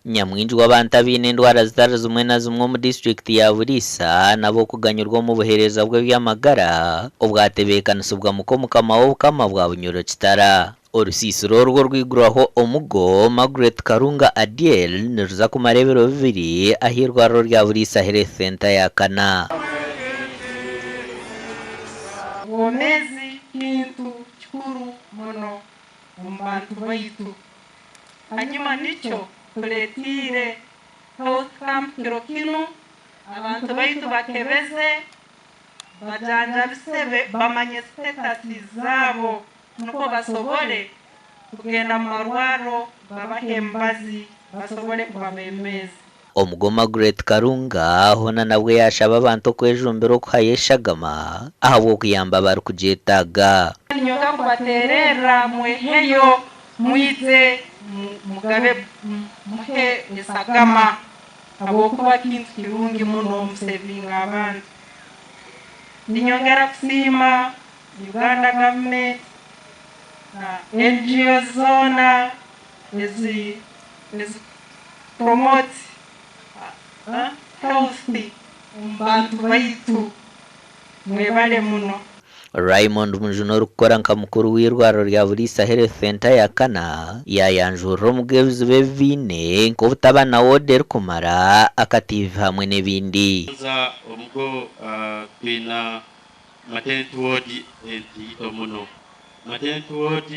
Nyamwingi w'abantu abaine endwara zitari zimwe na zimwe omu disiturikiti ya Buliisa n'ab'okuganyirwa omu buheereza bw'eby'amagara obwatebeekanisibwa muka-omukama w'Obukama bwa Bunyoro Kitara. Orusiisiro orwo orwigurwaho omugo Margaret Karunga Adiel niruza kumara ebiro bibiri ah'eirwariro rya Buliisa Health Centre ya kana. Obwomeezi kintu kikuru muno omu bantu baitu. Hanyuma nikyo tuletiire health camp kiro kinu, abantu baitu bakebeze, bajanjabise, bamanye status zaabo nukwo basobole kugenda mu marwarro babahe emibazi basobole kuba bemeezi. Omugo Margaret Karunga hoona nabwe yaashaba abantu okwejumbira okuhayo eshagama ahabw'okuyamba abarikugyetaaga. Niinyonga kubateererra mweheyo mwije mugabe muhe esagama habwokuba kintu kirungi muno musevinga abantu. Ninyongera kusiima Uganda government na NGOs zoona ezi ezi promote health omu bantu baitu. Mwebale muno. Raymond Mujuni orikukora nka mukuru w'eirwariro rya Buliisa Health Centre ya kana yayanjurira omugo ebizibu ebi baine nk'obutaba na ward erikumara, akatiivi hamwe n'ebindi. Nza omugo twina maternity ward entiito muno. Maternity ward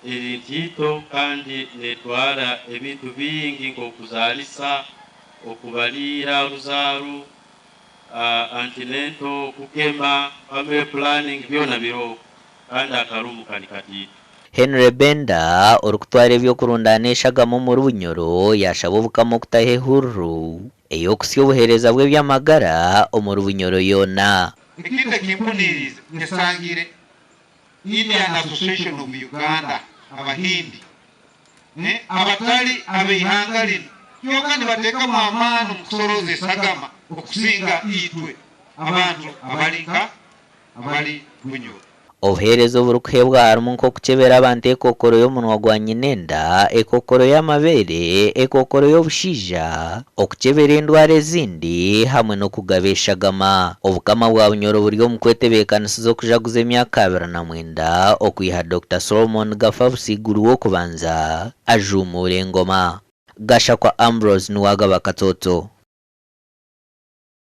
eri ntiito kandi netwara ebintu bingi nk'okuzaalisa, okubaliira oruzaaro, antenatal, kugema, family planning byona biroho kandi akarumu kari katiito. Henry Benda, orikutwara eby'okurundaana eshagama omuri Bunyoro yaashaba Obukama okutaho ehururu ey'okutsya obuheereza bw'eby'amagara omuri Bunyoro yoona. Ekindi ekimpuniiriize, nsangire Indian Association of Uganda, Abahindi, abatari ab'eihanga rinu kyonka nibateekamu amaani omu kusorooza esagama okusinga itwe abantu abari nka abari Bunyoro. Obuheereza oburikuheebwa harimu nk'okukyebera abantu ekookoro y'omunwa gwa nyinenda, ekookoro y'amabeere, ekookoro y'obushaija, okukyebera endwara ezindi hamwe n'okugaba eshagama. Obukama bwa Bunyoro buri omu kwetebeekanisiza okujaguza emyaka 29 okwiha Dokita Solomon Gafa Busiguru w'okubanza ajuumuura engoma. Gashakwa Ambrose niwe agaba Katsotso.